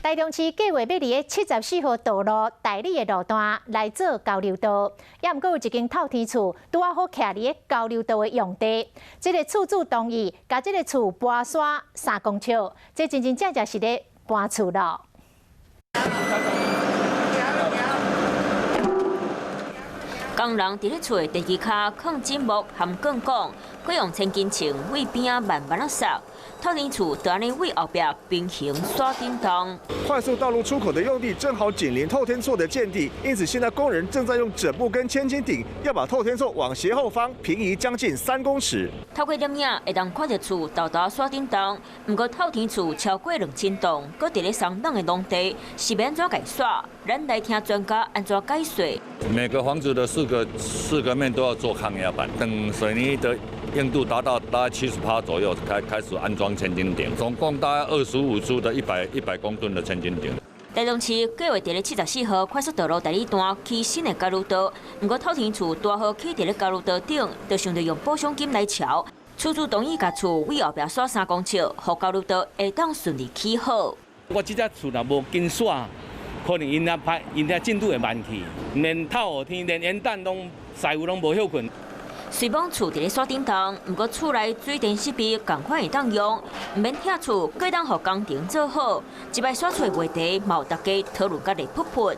台中市計劃欲佇咧74號道路大里的路段來做交流道，也毋過有一間透天厝拄仔好徛佇咧交流道的用地，這个厝主同意共這个厝搬徙3公尺，這真真正正是咧搬厝囉。工人佇咧厝的地基跤囥枕木含鋼管，閣用千斤秤對邊仔慢慢仔索。透天厝就按呢對後壁平行徙頂動。快速道路出口的用地正好緊鄰透天厝的建地，因此現在工人正在用枕木跟千斤頂，要把透天厝往斜後方平移將近3公尺。透過攝影會當看著厝沓沓徙頂動，毋過透天厝超過2000棟，閣佇咧松懶的農地，是欲按怎共徙？咱來聽專家按怎解說。每個房子的四個面都要做抗壓板，等水泥的硬度達到大概70%左右，開始安裝千斤頂，總共大概25組的100公噸的千斤頂。台中市計劃佇咧74號快速道路第二段起新的交流道，毋過透天厝拄好起佇咧交流道頂，就想著用補償金來橋。厝主同意共厝對後壁徙3公尺，予交流道會當順利起好。我這隻厝若無緊徙，可能𪜶遐歹，𪜶遐進度會慢去，連透雨天，連元旦攏師傅攏無歇睏。雖罔厝佇咧徙頂動，毋過厝內水電設備仝款會當用，毋免拆厝，閣會當予工程做好。這擺徙厝的話題，嘛予大家討論甲熱噗噗。